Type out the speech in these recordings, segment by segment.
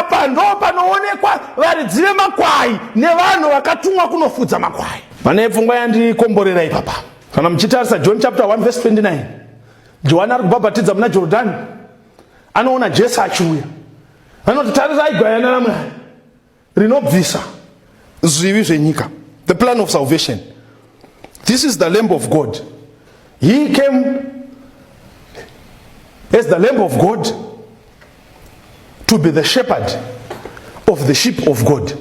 Apa ndo panoonekwa varidzi vemakwai nevanhu vakatumwa kunofudza makwai. Pane pfungwa yandikomborera ipapa. Kana muchitarisa John chapter 1 verse 29, Johani ari kubhabhatidza muna Jorodhani, anoona Jesu achiuya, anoti, "Tarisai gwayana raMwari rinobvisa zvivi zvenyika." The plan of salvation. This is the Lamb of God. He came as the Lamb of God to be the shepherd of the sheep of God.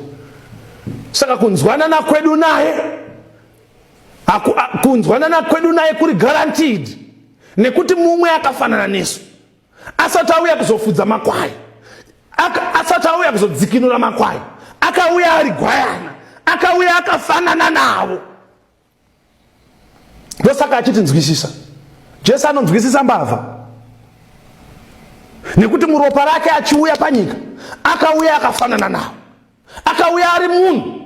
Saka kunzwanana kwedu naye, kunzwanana kwedu naye kuri guaranteed nekuti mumwe akafanana nesu asati auya kuzofudza makwai, asati auya kuzodzikinura makwai, akauya ari gwayana, akauya akafanana navo. Ndosaka achitinzwisisa. Jesu anonzwisisa mbavha nekuti muropa rake achiuya panyika akauya akafanana navo, akauya ari munhu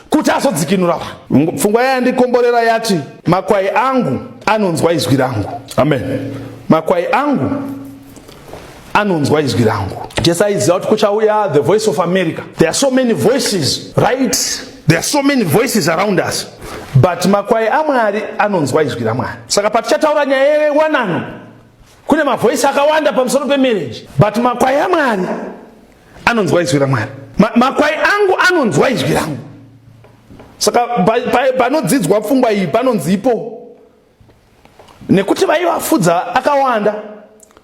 kuti azodzikinura vanhu. Pfungwa yayandikomborera yati, "Makwai angu anonzwa izwi rangu." Amen. Makwai angu anonzwa izwi rangu. Jesu aiziva kuti kuchauya the Voice of America. There are so many voices, right? There are so many voices around us, but makwai aMwari anonzwa izwi raMwari. Saka patichataura nyaya yewanano, kune mavoice akawanda pamusoro pemarriage, but makwai aMwari anonzwa izwi raMwari. Makwai angu anonzwa izwi rangu. Saka panodzidzwa pfungwa iyi panonzipo nekuti vaivafudza akawanda,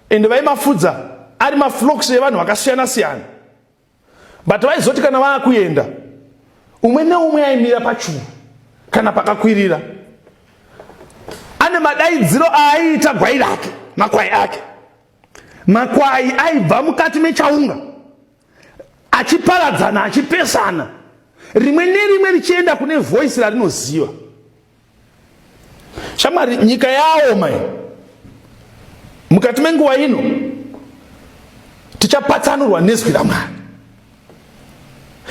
ende vaimafudza ari maflocks evanhu vakasiyana siyana, but vaizoti kana vaakuenda, umwe neumwe aimira pachuru kana pakakwirira, ane madaidziro aaiita gwai rake, makwai ake. Makwai aibva mukati mechaunga achiparadzana, achipesana, rimwe nerimwe richienda kune voice rarinoziva. Shamwari, nyika yaoma iyi. Mukati menguva ino tichapatsanurwa nezwi raMwari.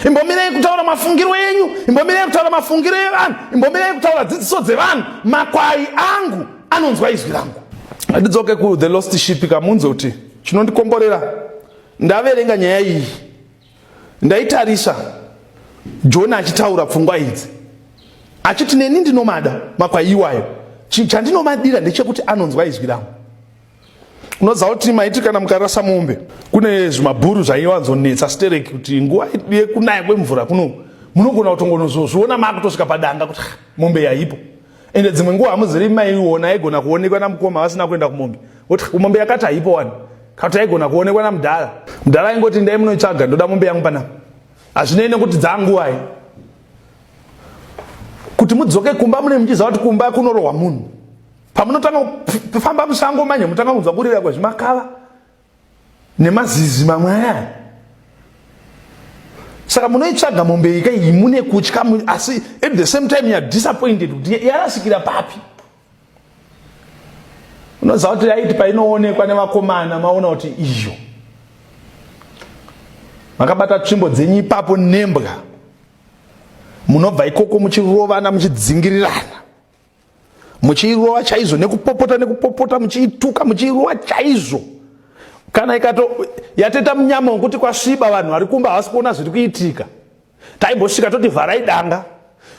Imbomirai kutaura mafungiro enyu, imbomirai kutaura mafungiro evanhu, imbomirai kutaura dzidziso dzevanhu. Makwai angu anonzwa izwi rangu. Ngatidzoke ku the lost sheep. Kamunze kuti chinondikomborera, ndaverenga nyaya iyi, ndaitarisa John achitaura pfungwa idzi achiti, "Neni ndinomada makwai iwayo. Chandinomadira ndechekuti anonzwa izwi rangu." Unoziva kuti maiti kana mukarasa mombe, kune zvimabhuru zvaiwanzonetsa stereki kuti nguva yekunaya kwemvura kuno munogona kutongonozozviona maakutosvika padanga kuti, "Ah, mombe yaipo." Ende dzimwe nguva hamuziri maiona, aigona kuonekwa namukoma vasina kuenda kumombe, kuti mombe yakati haipo wani, kana kuti aigona kuonekwa namudhara. Mudhara aingoti, "Ndai munoitsvaga, ndoda mombe yangu panapa." Hazvinei nekuti dzanguvai kuti mudzoke kumba, mune muchiziva kuti kumba kunorohwa munhu. Pamunotanga kufamba musango manje, mutanga kunzwa kurira kwezvimakava nemazizi mamwe aya. Saka munoitsvaga mombe iyi kai mune kutya, asi at the same time you are disappointed kuti yarasikira papi. Unoziva kuti yaiti painoonekwa nevakomana, maona kuti iyo makabata tsvimbo dzenyu ipapo nembwa, munobva ikoko muchirovana, muchidzingirirana, muchiirova chaizvo nekupopota, nekupopota, muchiituka, muchiirova chaizvo. Kana ikato yateta munyama wekuti kwasviba, vanhu vari kumba havasi kuona zviri kuitika, taimbosvika toti, "Vharai danga,"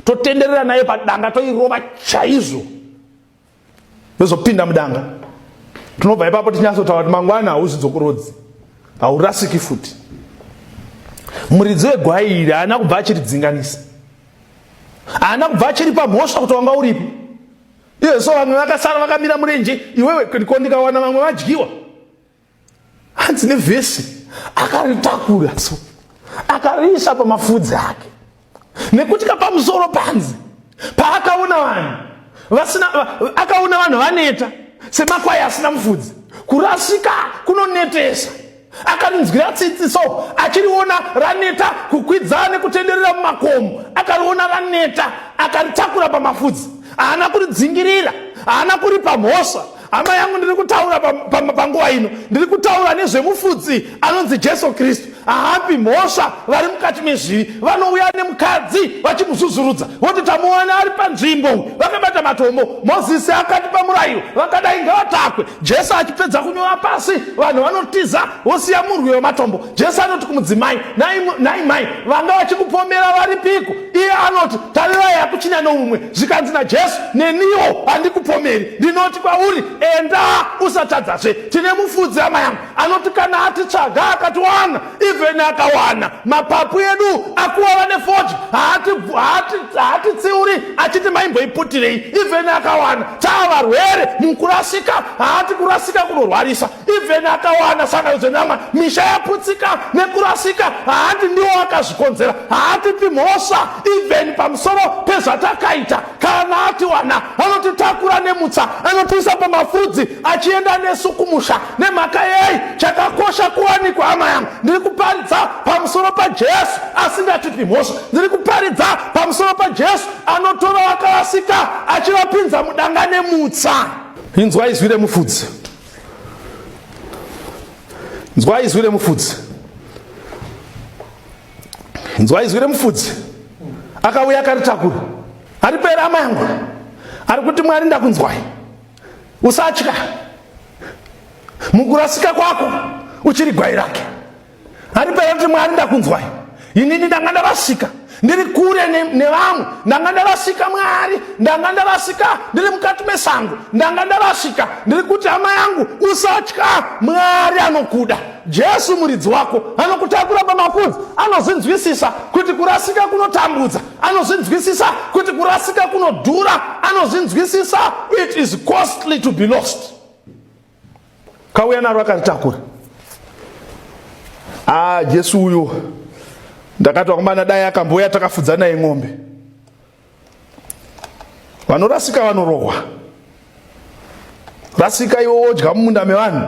totenderera nayo padanga, toirova chaizvo, yozopinda mudanga. Tinobva ipapo tinyatsotaura kuti mangwana hauzvidzokorodzi, haurasiki futi. Muridzi wegwai iri haana kubva achiridzinganisa, haana kubva achiri pamhosva kuti wanga uripi iye. So vamwe vakasara vakamira murenje, iwewe ko ndikawana vamwe vadyiwa. Hanzi nevhesi, akaritakura so, akariisa pamafudzi ake, nekuti kapamusoro panzi paakaona vanhu vasina, akaona vanhu vaneta semakwai asina mufudzi. Kurasika kunonetesa. Akarinzwira tsitsi, so achiriona raneta kukwidza nekutenderera mumakomo, akariona raneta, akaritakura pamafudzi. Haana kuridzingirira, haana kuripa mhosva. Hama yangu, ndiri kutaura panguva ino, ndiri kutaura nezvemufudzi anonzi Jesu Kristu. Haapi mhosva vari mukati mezvivi. Vanouya nemukadzi vachimuzvuzvurudza, voti tamuwana ari panzvimbo, vakabata matombo. Mozisi akatipa murayiro, vakadai ngavatakwe. Jesu achipedza kunyora pasi, vanhu vanotiza vosiya murwi wematombo. Jesu anoti kumudzimai, nhai mai, vanga vachikupomera varipiko? Iye anoti, tarirai hakuchina noumwe. Zvikanzi naJesu, neniwo handikupomeri, ndinoti kwauri, enda usatadzazve. Tine mufudzi hama yangu anoti kana atitsvaga akatiwana, even akawana mapapu edu akuvava nefodya haatitsiuri achiti maimboiputirei. Even akawana taavarwere mukurasika, haati kurasika kunorwarisa. Even akawana sangano dzenama misha yaputsika nekurasika, haati ndiwo akazvikonzera, haatipi mhosva even pamusoro pezvatakaita. Kana atiwana anotitakura nemutsa, anotiisa pamafudzi achienda nesu kumusha. Nemhaka yei? Chakakosha kuwanikwa, hama yangu. Ndiri kuparidza pamusoro paJesu asingatipi mhosva. Ndiri kuparidza pamusoro paJesu anotora vakarasika achivapinza mudanga nemutsa. Inzwa izwi remufudzi. Nzwa izwi remufudzi. Nzwa izwi remufudzi. Akauya akaritakura. Ari pera hama yangu. Ari kuti Mwari ndakunzwai. Usatya. Mukurasika kwako uchiri gwai rake. Ari pera kuti Mwari ndakunzwai. Inini ndanga ndarasika. Ndiri kure nevamwe. Ndanga ndarasika Mwari. Ndanga ndarasika ndiri mukati mesango. Ndanga ndarasika. Ndiri kuti hama yangu usatya. Mwari anokuda. Jesu muridzi wako anokutakura pamafudzi, anozvinzwisisa kuti kurasika kunotambudza, anozvinzwisisa kuti kurasika kunodhura, anozvinzwisisa it is costly to be lost. Kauya naro akaritakura. Ah, Jesu uyu ndakati wakomana dai akambouya takafudza naye ng'ombe. Vanorasika vanorohwa. Rasika iwe wodya mumunda mevanhu.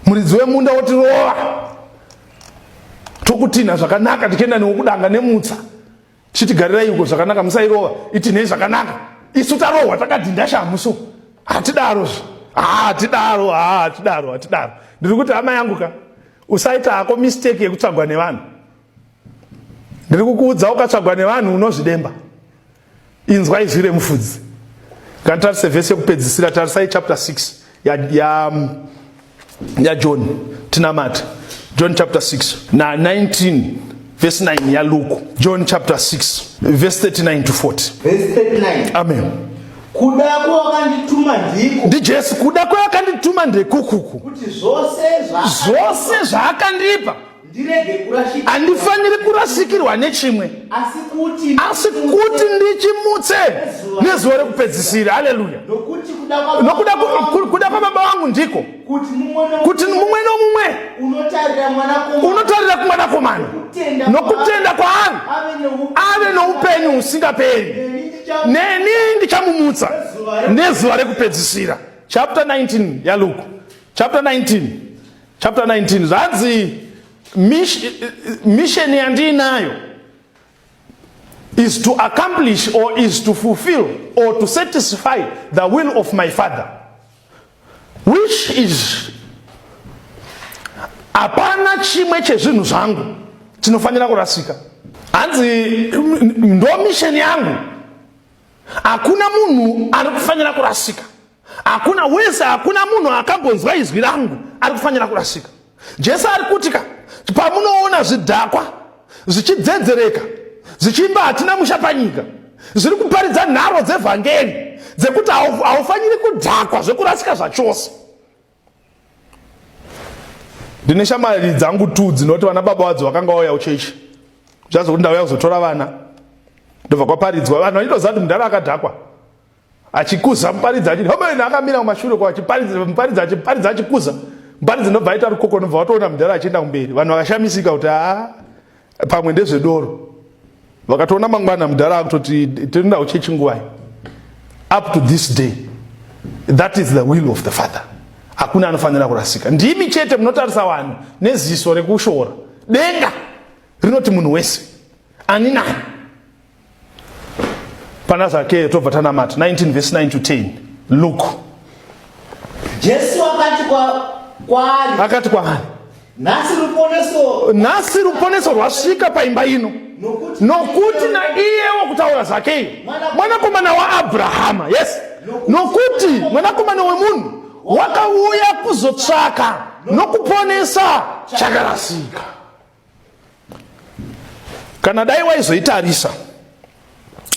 Muridzi wemunda wotirova. Tokutinha zvakanaka tichienda newe kudanga nemutsa. Tichiti garirai uko zvakanaka musairova, itinhei zvakanaka. Isu tarohwa takadhinda shamhu so. Hatidaro zve. Hatidaro, hatidaro, hatidaro. Ndiri kuti hama yangu ka, usaita hako mistake yekutsvagwa nevanhu. Ndiri kukuudza ukatsvagwa nevanhu unozvidemba. Inzwa izwi remufudzi. Ngatitarise vhesi yekupedzisira, tarisai chapter 6 ya, ya, ya John tinamate. John chapter 6 na 19 verse 9 ya Luke. John chapter 6 verse 39 to 40. Verse 39. Amen. Kuda kwawakandituma ndiko. Ndi Jesu, kuda kwawakandituma ndekukuku. Kuti zvose zvose zvaakandipa ndirege kurashikirwa. Handifaniri kurasikirwa nechimwe, asi kuti asi kuti ndichimutse nezuva rekupedzisira. Haleluya! Nokuti kuda kwa Nokuda Baba wangu kuda kwababa vangu ndiko kuti mumwe nomumwe kuti mumwe nomumwe unotarira mwanakomana unotarira kumwanakomana nokutenda nokutenda kwaari ave neupenyu ave noupenyu husingaperi, neni ndicha- neni ndichamumutsa nezuva rekupedzisira. Chapter 19 yaLuke, chapter 19, chapter 19 zvanzi mission yandiinayo is to accomplish or is to fulfill or to satisfy the will of my Father, which is hapana chimwe chezvinhu zvangu chinofanira kurasika. Hanzi ndo mission yangu, hakuna munhu ari kufanira kurasika, hakuna wese, hakuna munhu akambonzwa izwi rangu ari kufanira kurasika. Jesu ari kuti ka, pamunoona zvidhakwa zvichidzedzereka zvichiimba hatina musha panyika, zviri kuparidza nharo dzevhangeri dzekuti haufaniri kudhakwa zvekurasika zvachose. Ndine shamwari dzangu 2 dzinoti vana baba vadzo vakanga vauya kuchechi, zvazokuti ndauya kuzotora vana, ndobva kwaparidzwa. Vanhu vachitoziva kuti mudhara akadhakwa achikuza, muparidzi achiti homeni, akamira kumashure kwa achiparidza, muparidzi achiparidza achikuza, muparidzi ndobva aita rukoko, ndobva vatoona mudhara achienda kumberi. Vanhu vakashamisika kuti haa, pamwe ndezvedoro. Vakatoona mangwana mudhara akutoti tinoenda kuchechi nguvai. Up to this day, that is the will of the Father. Hakuna anofanira kurasika. Ndimi chete munotarisa vanhu neziso rekushora. Denga rinoti munhu wese ani nani. Pana Zakeyo tobva tanamata 19 verse 9 to 10. Luke. Jesu akati kwaari, Akati kwaari, Nhasi ruponeso Nhasi ruponeso rwasvika paimba ino, nokuti naiyewo kutaura Zakeyo, mwanakomana waAbrahama. Yes, nokuti mwanakomana wemunhu wakauya kuzotsvaka nokuponesa chakarasika. Kana dai waizoitarisa,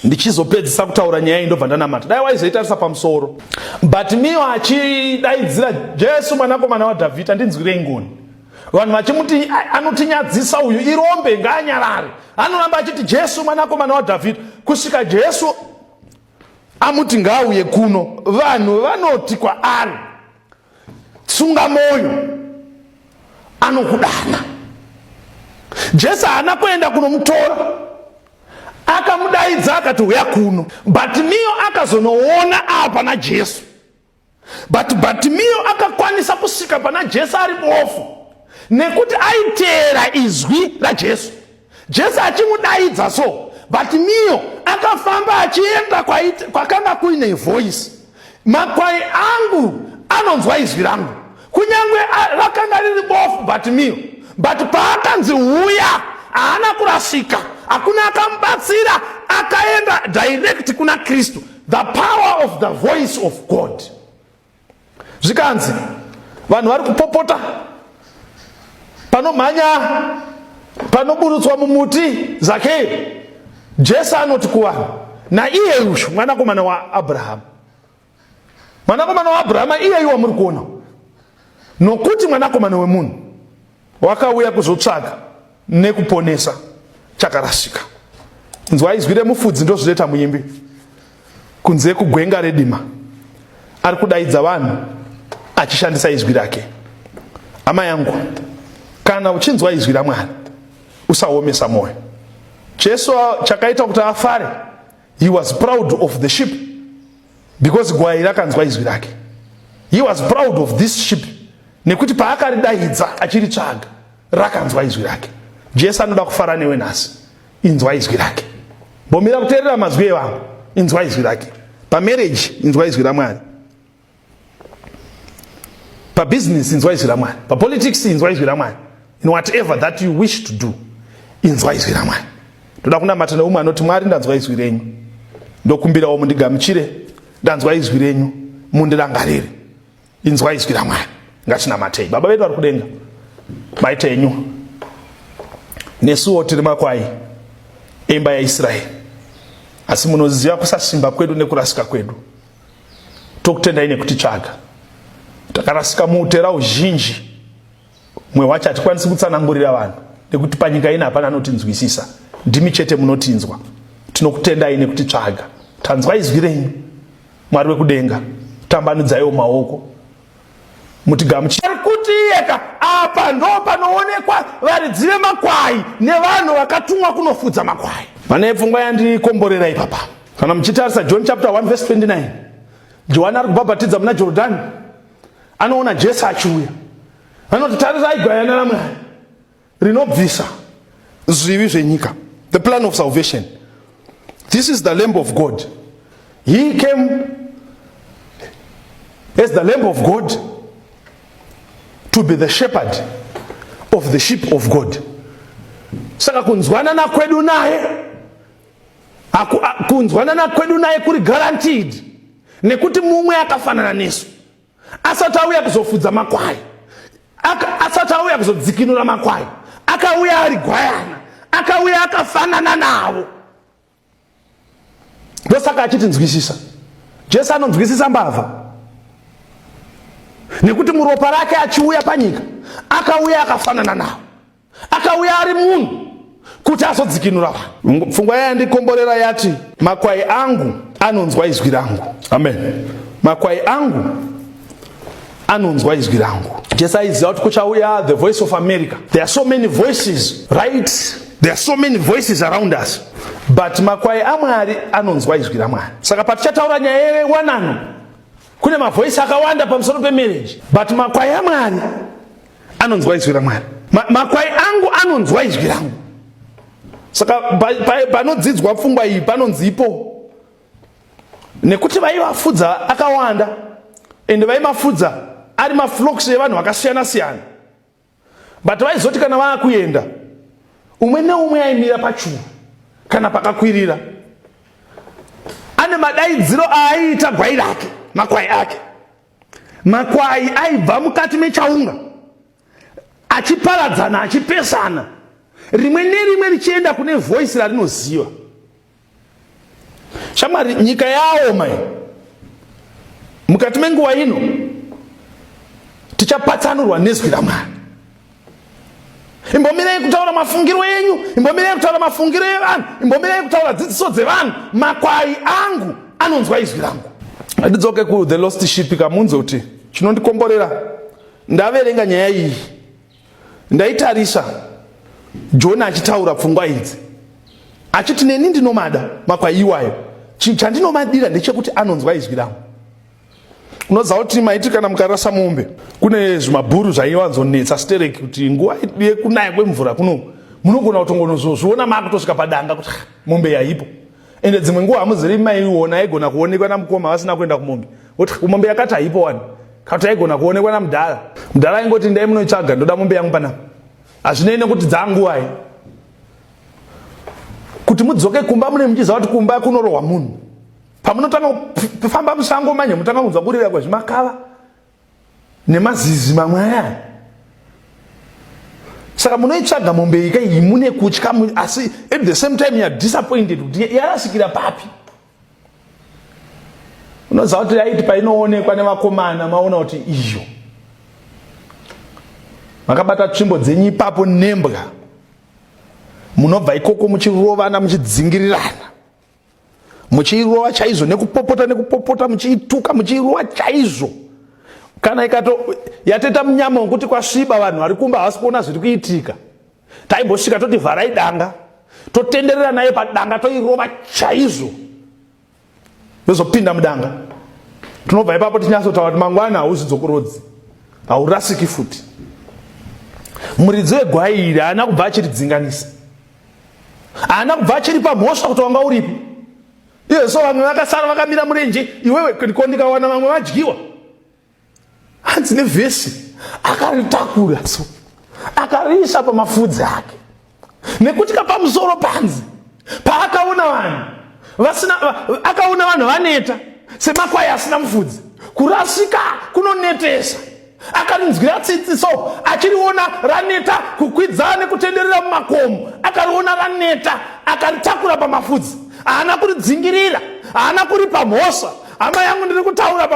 ndichizopedzisa kutaura nyaya iyi ndobva ndanamata, dai waizoitarisa pamusoro Bartimeo achidaidzira, Jesu mwanakomana waDhavhidha, ndinzwirei ngoni. Vanhu vachimuti anotinyadzisa uyu, irombe, ngaanyarare. Anoramba achiti Jesu mwanakomana waDhavhidha kusvika Jesu amuti ngaauye kuno. Vanhu vanoti kwaari, tsunga mwoyo, anokudana. Jesu haana kuenda kunomutora, akamudaidza akati uya kuno. Bartimeo akazonoona apa naJesu, but Bartimeo akakwanisa kusvika pana Jesu ari bofu nekuti aiteera izwi raJesu. Jesu achimudaidza, so Bartimeo akafamba achienda kwakanga kuine voice. Makwai angu anonzwa izwi rangu. Kunyange rakanga riri bofu Bartimeo, but paakanzi uya, haana kurasika, hakuna akamubatsira, akaenda direct kuna Kristu. The power of the voice of God. Zvikanzi vanhu vari kupopota, panomhanya, panoburutswa mumuti Zakeyo, Jesu anoti kuvanhu, naiye uyu mwanakomana waAbrahamu, mwanakomana waAbrahama iyeyu wamuri kuona, nokuti mwanakomana wemunhu wakauya kuzotsvaga nekuponesa chakarasika. Inzwa izwi remufudzi, ndozvinoita muimbi kunze kugwenga redima, ari kudaidza vanhu achishandisa izwi rake. Hama yangu, kana uchinzwa izwi raMwari, usaomesa mwoyo. Jesu chakaita kuti afare, he was proud of the sheep because gwai rakanzwa izwi rake. He was proud of this sheep nekuti paakaridaidza achiritsvaga, rakanzwa izwi rake. Jesu anoda kufara newe nhasi. Inzwa izwi rake. Mbomira kuteerera mazwi evamwe, inzwa izwi rake. Pamarriage, inzwa izwi raMwari. Pabusiness, inzwa izwi raMwari. Papolitics, inzwa izwi raMwari. In whatever that you wish to do, inzwa izwi raMwari. Ndoda kunamata neumwe anoti, Mwari, ndanzwa izwi renyu, ndokumbirawo mundigamuchire. Ndanzwa izwi renyu, mundirangarire. Inzwa izwi raMwari. Ngatinamatei. Baba vedu vari kudenga, maita enyu, nesuwo tiri makwai eimba yaIsraeri, asi munoziva kusasimba kwedu nekurasika kwedu. Tokutendai nekutitsvaga. Takarasika muutera uzhinji, mwe wacho hatikwanisi kutsanangurira vanhu nekuti panyika ino hapana anotinzwisisa, ndimi chete munotinzwa. Tinokutendai nekutitsvaga. Tanzwa izwi renyu, Mwari wekudenga, tambanudzaiwo maoko mutigamuchire. Kuti iyeka apa ndo panoonekwa varidzi vemakwai nevanhu vakatumwa kunofudza makwai. Pane pfungwa yandikomborera ipapa. Kana muchitarisa John chapter 1 verse 29, Johani ari kubhabhatidza muna Jorodhani, anoona Jesu achiuya, anoti, tarirai gwayana raMwari rinobvisa zvivi zvenyika. The plan of salvation. This is the Lamb of God. He came as the Lamb of God to be the shepherd of the sheep of God. Saka kunzwanana kwedu naye, kunzwanana kwedu naye kuri guaranteed nekuti mumwe akafanana nesu asati auya kuzofudza makwai, asati auya kuzodzikinura makwai, akauya ari gwayana, akauya akafanana navo. Ndosaka achitinzwisisa. Jesu anonzwisisa mbavha nekuti muropa rake achiuya panyika akauya akafanana navo, akauya ari munhu kuti azodzikinura vanhu. Pfungwa yayandikomborera yati, makwai angu anonzwa izwi rangu. Amen. Makwai angu anonzwa izwi rangu. Jesu aiziva kuti kuchauya the voice of America. There are so many voices, right? There are so many voices around us, but makwai aMwari anonzwa izwi raMwari. Saka patichataura nyaya yewanano, kune mavoice akawanda pamusoro pemarriage, but makwai aMwari anonzwa izwi raMwari. Makwai angu anonzwa izwi rangu. Saka panodzidzwa pfungwa iyi panonzipo nekuti vaivafudza akawanda, ende vaimafudza ari maflocks evanhu vakasiyana siyana. But vaizoti kana vaakuenda, umwe neumwe aimira pachuru kana pakakwirira, ane madaidziro aaiita gwai rake, makwai ake. Makwai aibva mukati mechaunga achiparadzana, achipesana, rimwe nerimwe richienda kune voice rarinoziva. Shamwari, nyika yaoma iyi. Mukati menguva ino tichapatsanurwa nezwi raMwari. Imbomirai kutaura mafungiro enyu, imbomirai kutaura mafungiro evanhu, imbomirai kutaura dzidziso dzevanhu. Makwai angu anonzwa izwi rangu. Ndidzoke ku The Lost Sheep kamunze kuti chinondikomborera ndaverenga nyaya iyi, ndaitarisa John achitaura pfungwa idzi achiti neni ndinomada makwai iwayo, chandinomadira ndechekuti anonzwa izwi rangu. Unoziva kuti maiti kana mukarasa mombe kune zvimabhuru zvaiwanzonetsa stereki kuti nguva yekunaya kwemvura kuno munogona kutongonozozviona maakutosvika padanga kuti mombe yaipo, ende dzimwe nguva hamuziri maiona, yaigona kuonekwa namukoma vasina kuenda kumombe, kuti mombe yakati haipo wani, kana yaigona kuonekwa namudhara. Mudhara aingoti ndai munoitsvaga, ndoda mombe yangu panapa, hazvinei nekuti dzanguvai. Kuti mudzoke kumba mune muchiziva kuti kumba kunorohwa munhu. Pamunotanga kufamba musango manje mutanga kunzwa kurira kwezvimakava nemazizi mamwe aya. Saka munoitsvaga mombe ika iyi mune kutya, asi at the same time you are disappointed kuti yarasikira papi. Unoziva kuti yaiti painoonekwa nevakomana maona kuti iyo makabata tsvimbo dzenyu ipapo nembwa, munobva ikoko muchirovana, muchidzingirirana, muchiirova chaizvo nekupopota nekupopota, muchiituka, muchiirova chaizvo. Kana ikato yateta munyama wekuti kwasviba, vanhu vari kumba havasi kuona zviri kuitika, taimbosvika toti vharai danga, totenderera naye padanga, toirova chaizvo, yozopinda mudanga. Tinobva ipapo tinyatsotaura kuti mangwana hauzvidzokorodzi, haurasiki futi. Muridzi wegwai iri haana kubva achiridzinganisa, haana kubva achiripa mhosva kuti wanga uripi iye. So vamwe vakasara vakamira murenje, iwewe ko ndikawana vamwe vadyiwa. Hanzi nevhesi, akaritakura so akariisa pamafudzi ake, nekuti kapamusoro panzi paakaona vanhu vasina, akaona vanhu vaneta semakwai asina mufudzi. Kurasika kunonetesa. Akarinzwira tsitsi, so achiriona raneta kukwidza nekutenderera mumakomo, akariona raneta, akaritakura pamafudzi. Haana kuridzingirira, haana kuripa mhosva. Hama yangu, ndiri kutaura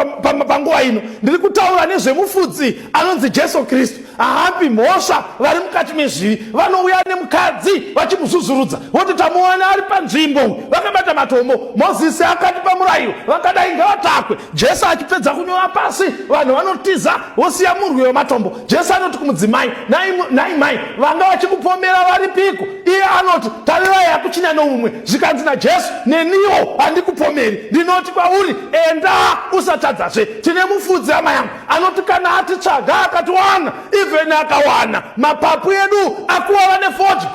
panguva ino, ndiri kutaura nezvemufudzi anonzi Jesu Kristu. Haapi mhosva vari mukati mezvivi. Vanouya nemukadzi vachimuzvuzvurudza, voti tamuwana ari panzvimbo vakabata matombo. Mozisi akatipa murayiro, vakadai ngavatakwe. Jesu achipedza kunyora pasi, vanhu vanotiza vosiya murwi wematombo. Jesu anoti kumudzimai, nai mai, vanga vachikupomera varipiko? Iye anoti, tarirai hakuchina noumwe. Zvikanzi naJesu, neniwo handikupomeri, ndinoti kwauri, enda usatadzazve. Tine mufudzi, hama yangu, anoti kana atitsvaga akatiwana, even akawana mapapu edu akuvava nefodya,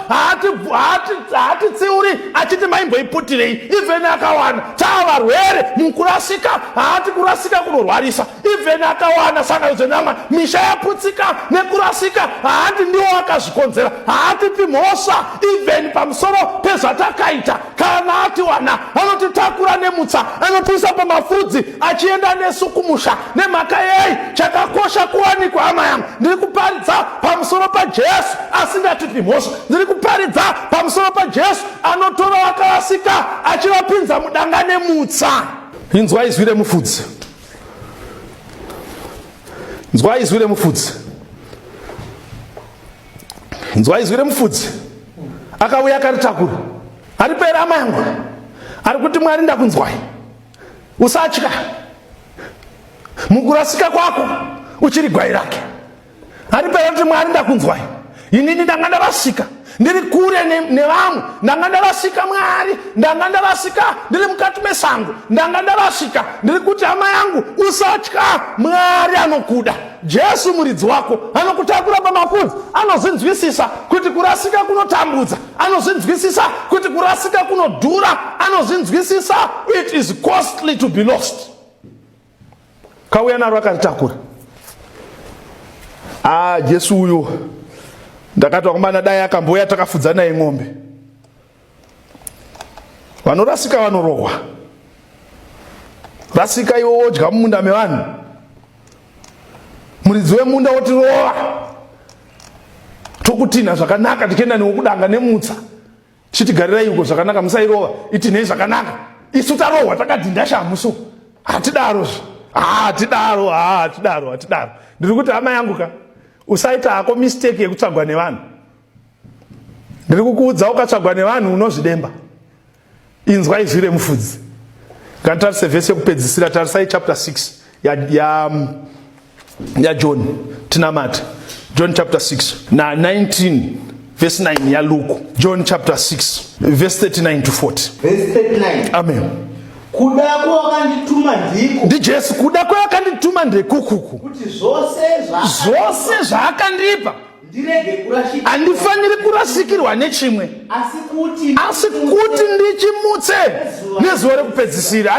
haatitsiuri achiti maimboiputirei. Even akawana taavarwere mukurasika, haati kurasika kunorwarisa. Even akawana sangano dzenama, misha yaputsika nekurasika, haati ndiwo akazvikonzera, haatipi mhosva even pamusoro pezvatakaita. Kana atiwana anotitakura nemutsa, anotiisa pamafudzi achienda nesu kumusha. Nemhaka yei chakakosha kuwanikwa? Hama yangu, ndiri kuparidza pamusoro paJesu asingatipi mhosva. Ndiri kuparidza pamusoro paJesu anotora vakarasika achivapinza mudanga nemutsa. Inzwa izwi remufudzi. Nzwa izwi remufudzi. Nzwa izwi remufudzi. Akauya akaritakura. Ari pera, hama yangu. Ari kuti Mwari ndakunzwai. Usatya. Mukurasika kwako uchiri gwai rake. Ari pera kuti Mwari ndakunzwai. Inini ndanga ndarasika. Ndiri kure nevamwe. Ndanga ndarasika Mwari. Ndanga ndarasika ndiri mukati mesango. Ndanga ndarasika. Ndiri kuti hama yangu usatya. Mwari anokuda. Jesu muridzi wako anokutakura pamafudzi. Anozvinzwisisa kuti kurasika kunotambudza. Anozvinzwisisa kuti kurasika kunodhura. Anozvinzwisisa it is costly to be lost. Kauya naro akaritakura. Jesu uyo Ndakati vakomana, dai akambouya takafudza naye ng'ombe. Vanorasika vanorohwa. Rasika iwe wodya mumunda mevanhu, muridzi wemunda wotirova, tokutinha zvakanaka, tichienda newe kudanga nemutsa, tichiti uko zvakanaka, musairova, itinhei zvakanaka. Isu tarohwa takadhinda shamu, so hatidarozve, hatidaro, hatidaro, hatidaro. Ndiri kuti hama yangu ka, usaita hako mistake yekutsvagwa nevanhu. Ndiri kukuudza, ukatsvagwa nevanhu unozvidemba. Inzwa izwi remufudzi. Ngatitarise vhesi yekupedzisira. Tarisai chapter 6 yaJohn ya, ya tinamate. John chapter 6 na 19 verse 9 yaLuke. John chapter 6 verse 39 to 40. Verse 39. Amen. Kuda kwawakandituma ndiko NdiJesu. Kuda kwawakandituma ndekukuku kuti zvose zvose zvaakandipa ndirege kurashikirwa, handifaniri kurasikirwa nechimwe, asi kuti asi kuti ndichimutse nezuva rekupedzisira.